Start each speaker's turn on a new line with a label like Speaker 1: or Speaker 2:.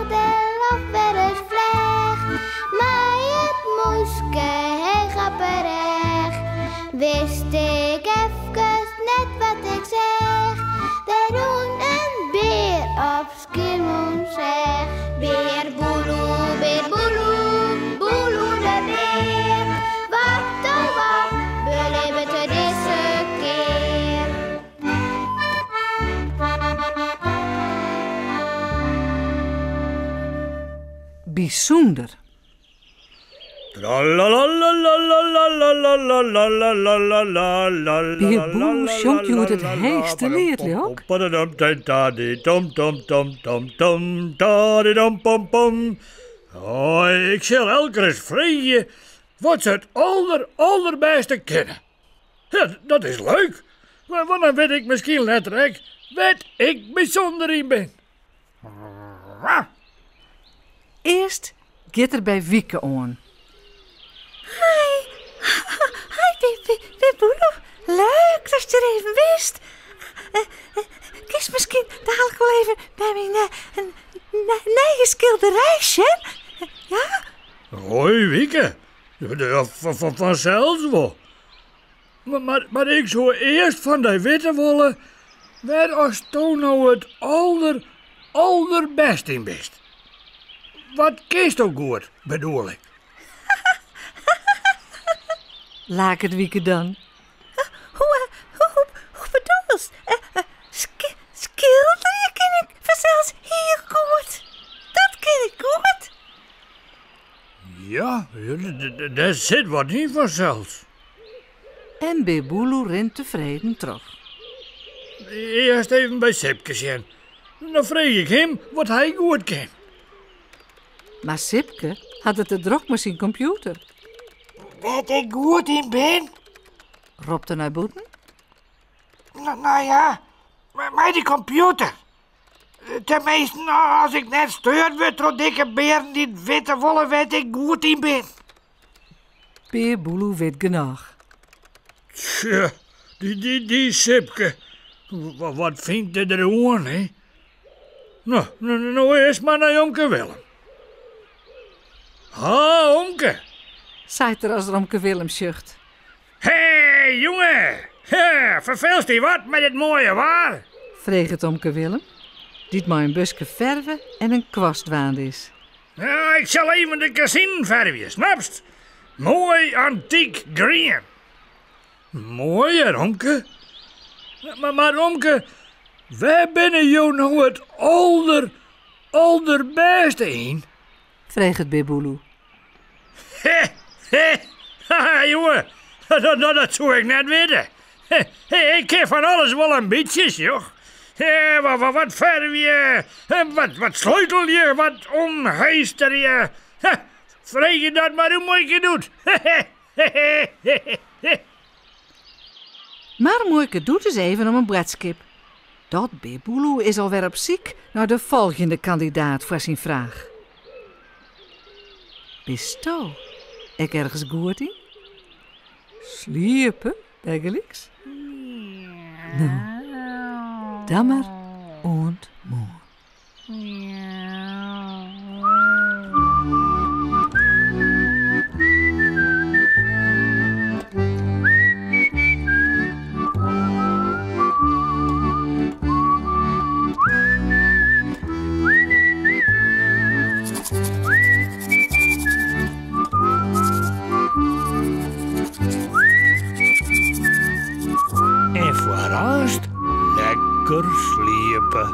Speaker 1: del of wer ris fleach. Mei it mûske heech op 'e rêch. Wist ik efkes net wat ik seach. Der rûn in bear op Skiermûntseach. Bear Boeloe, bear Boeloe, Boeloe de bear. Wat oh wat belibbet er dizze kear?
Speaker 2: Bysûnder. Bear Boeloe sjongt hjoed it heechste liet, Ljok.
Speaker 3: Ik sil elk ris freegje wat se it alder, alderbêste kinne. Ja, dat is leuk, want dan wit ik miskien letter ek wêr't ik bysûnder yn bin.
Speaker 2: Earst giet er by Wieke oan.
Speaker 4: Hi, hi Bear Boeloe. Leuk datst hjir even bist. Kinst miskien dalik wol even by myn nije skilderij sjen? Ja?
Speaker 3: Hoi Wieke, fansels wol. Mar ik soe earst fan dy witte wolle wêr asto no it alder, alderbêst yn bist. Wat kinsto goed, bedoel ik?
Speaker 2: Laket Wieke dan.
Speaker 4: Hoe, hoe, hoe bedoelst? Skilderje kin ik fansels hiel goed. Dat kin ik goed.
Speaker 3: Ja, dêr sit wat yn fansels.
Speaker 2: En Bear Boeloe rint tefreden troch.
Speaker 3: Earst even by Sipke sjen. Dan freegje ik him wat hy goed kin.
Speaker 2: Mar Sipke hat it te drok mei syn kompjûter.
Speaker 5: Wêr't ik goed yn bin?
Speaker 2: Ropt er nei bûten.
Speaker 5: No ja, mei dy kompjûter. Teminsten, as ik net steurd wurd troch dikke bearen dy't witte wolle wêr't ik goed yn bin.
Speaker 2: Bear Boeloe wit genôch.
Speaker 3: Tsja, dy Sipke. Wat fynt er der oan, hè? No, no earst mar nei omke Willem. Ha, omke!
Speaker 2: Seit er as er omke Willem sjocht.
Speaker 3: Hé, jonge! Ferfeelst dy wat mei dit moaie waar?
Speaker 2: Freget omke Willem, dy't mei in buske ferve en in kwast dwaande is.
Speaker 3: Ja, ik sil even de kezinen fervje, snapst? Moai antyk grien. Moai hear, omke. Mar, mar omke, wêr binne jo no it alder, alderbêste yn?
Speaker 2: Freget Bear Boeloe.
Speaker 3: He, he, haha, jonge, dat, dat soe ik net witte. Ik kin fan alles wol in bytsje, sjoch. Wat, wat, wat fervje, wat, wat sleutelje, wat omheisterje. Freegje dat mar oan Muoike Doet.
Speaker 2: Mar Muoike Doet is even om in boadskip. Dat Bear Boeloe is alwer op syk nei de folgjende kandidaat foar syn fraach. Bisto ek ergens goed yn? Sliepe, bygelyks? No, dan mar oant moarn.
Speaker 3: En foarearst lekker sliepe.